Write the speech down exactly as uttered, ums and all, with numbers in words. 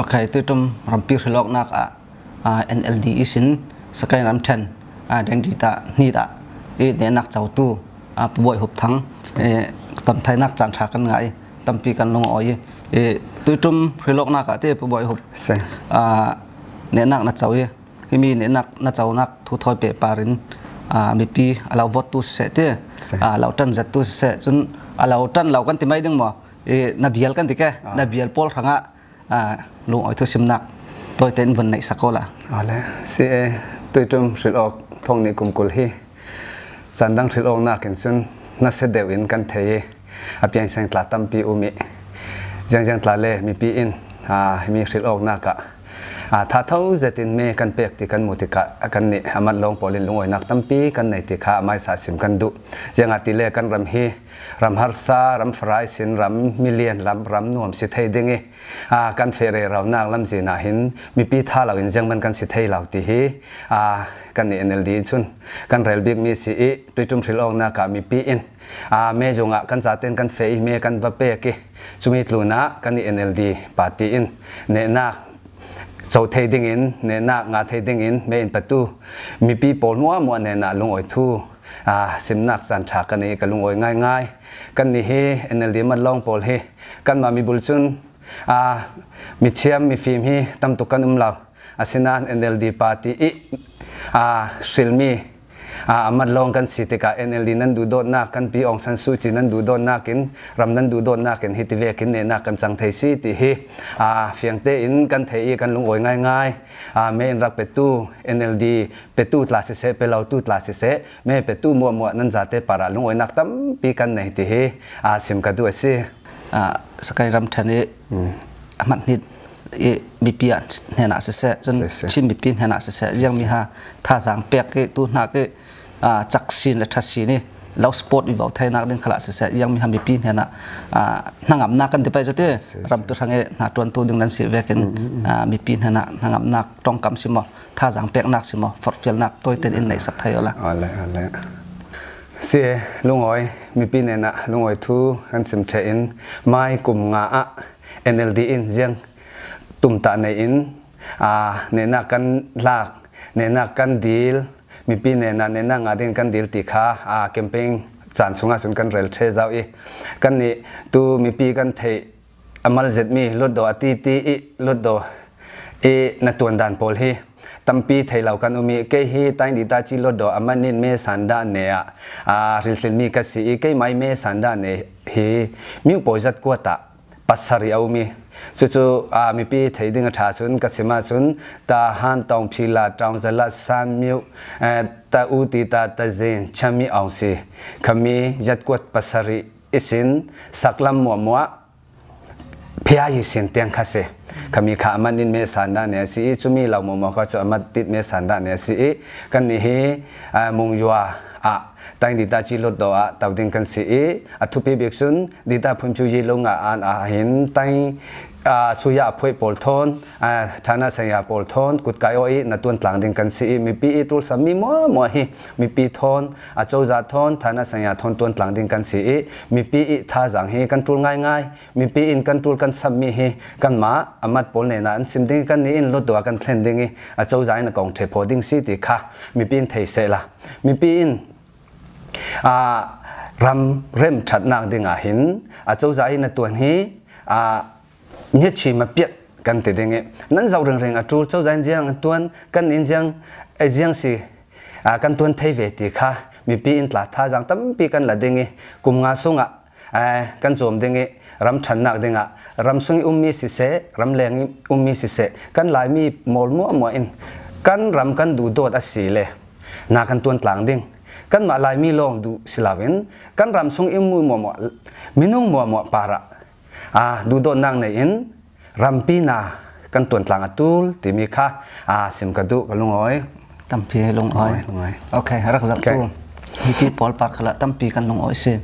Khai Tuiṭum rampi hrilawknak ah, aa, N L D ihsin Sakain ramṭhen, aa, Daindiah hnit ah i nehnak cotu, aa, Pu Bawi Hup Thang, ee, tonthainak caan ṭha kan ngah i tampi kan lungawi i, ee, Tuiṭum hrilawknak ah te Pu Bawi Hup, aa, nehnak na co i, himi nehnak na conak thu thawi pehpar in, aa, mipi a lo vottu siseh te, aa, lo ṭan zettu siseh, cun a lo ṭan lo kan ti mai ding maw? Ee, na bial kan ti ke, na bial pawl hrangah, aa, lungawi thusimnak tawite in vun neihsak awla. Awle, si e, Tuiṭum hrilawk thawng nih kum kul hi caan dang hrilawknak in cun hnasia deuh in kan thei i, a piangseng tla tampi um i, ziangziang tla le mipi in, aa, himi hrilawknak ah, aa, thatho zetin me kan pek ti kan hmuh tikah kannih a matlawng pawl in lungawinak tampi kan nei ti kha a hmaisa sim kan duh. Ziangahtile kan ram hi ram harsa, ram fara ihsin ram milian, ram, ram nuam si thei ding i, aa, kan feh rero nak lamzin ah hin mipi tha lo in ziangman kan si thei lo ti hi, aa, kannih N L D cun kan rel bikmi si i, Tuiṭum hrilawknak ah mipi in, aa, me zungah kan zaten kan feh i, me kan va pek i, cumi tlunah kannih N L D party in nehnak co thei dingin, nehnak ngah thei dingin me in petu mipi pawl hmuahhmuah hnenah lungawi thu, aa, simnak caan ṭha ka nei i ka lungawi ngaingai. Kannih hi N L D matlawng pawl hi kanmah mibul cun, aa, mithiam mifim hi tam tuk kan um lo. Asinain N L D party i, aa, hrilmi, aa, a matlawng kan si tikah N L D nan duhdawtnak, kan pi Aung San Suu Kyi nan duhdawtnak in, ram nan duhdawtnak in hiti vekin nehnak kan cang thei si ti hi, aa, fiang tein kan theih i kan lungawi ngaingai. Aa, me in rak petu, N L D petu tla siseh, pe lotu tla siseh, me petu hmuahhmuah nan zate parah lungawinak tampi kan nei ti hi, aa, sim ka duh a si. Aa, Sakain ramṭhen i, hmm, a hmat hnit i mipi ah hnenah siseh, cun Chin mipi hnenah siseh, ziangmi ha thazaang pek i tu hnak i, aa, cak sin le ṭha sin i lo support i vo theinak ding khalah siseh, ziangmi ha mipi hnenah, aa, hnangamnak kan ti pei cu ti, rampi hrang i hnaṭuantu ding nan si vekin, hmm, hmm, hmm, aa, mipi hnenah hnangamnak ṭongkam si maw, thazaang peknak si maw, forhfialnak tawite in neihsak thei awla. Awle, awle. Si e, lungawi, mipi hnenah lungawi thu kan sim ṭheh in, mai kum nga ah N L D in ziang tumtah nei in, aa, nehnak kan lak, nehnak kan dil, mipi hnenah nehnak ngah ding kan dil ti kha, aa, campaign caan sungah cun kan rel ṭheh zau i, kannih tu mipi kan theih a mal zetmi Hluttaw a titi i Hluttaw i na tuandan pawl hi tampi thei lo kan um i, kei hi Taingdita Ci Hluttaw a man in me sandah ne ah, aa, hrilhlinmi ka si i, keimah i me sandah ne hi Myo pawi zat kuat ah pasarih a um i, cucu, aa, mipi thei ding a ṭha cun ka sim ahcun Tahan, Taungphila, Taungzala, San Myo, eh, Ta U Ti, Ta Ta Zin, Chami Aung Si, khami zat kuat pasarih ihsin saklam hmuahhmuah phia hi sin tiang kha si. Khami kha a man in me sandah ne a si i, cumi lo hmuahhmuah kha cu a man tit me sandah ne a si i, kannih hi, aa, Mung Yua ah Taingdita Ci Hluttaw ah to ding kan si i, a thupi bik cun Dita Phunpyu Yi Lung ah an ah hin Taing, aa, Suya a phuai pawl thawn, aa, thana saya pawl thawn kutkai aw i na tuantlang ding kan si i, mipi i ṭulsammi hmuahhmuah hi mipi thawn, a cozah thawn, thana saya thawn tuantlang ding kan si i, mipi i thazaang hi kan ṭul ngaingai. Mipi in kan ṭul kan sammi hi kanmah a mat pawl hnenah an sim ding i, kannih in Hluttaw kan thlen ding i, a cozah in a kong ṭhephaw ding si ti kha mipi in thei sehla. Mipi in, aa, ram remṭhatnak dingah hin a cozah in a tuan hi, aa, miachim a piat kan ti ding i, nan zoh ringring a ṭul, cozah in ziang a tuan, kan in ziang, eh, ziang si, aa, kan tuan thei ve ti kha mipi in tla thazaang tampi kan la ding i, kum nga sungah eh, kan zuam ding i, ram ṭhannak dingah ram sung i ummi siseh, ram leng i ummi siseh, kan Laimi mawl hmuahhmuah in kan ram kan duhdawt a si le na kan tuantlang ding. Kanmah Laimi lawng duh si loin kan ram sung i ummi hmuahhmuah, minung hmuahhmuah parah, ah, duhdawtnak nei in rampi na kan tuantlang a ṭul timi kha, aa, sim ka duh, ka lungawi. Tampi lungawi. Lungawi, lungawi. Ok, rak zoh tu. Ok. Mipi pawl par khalah tampi kan lungawi si.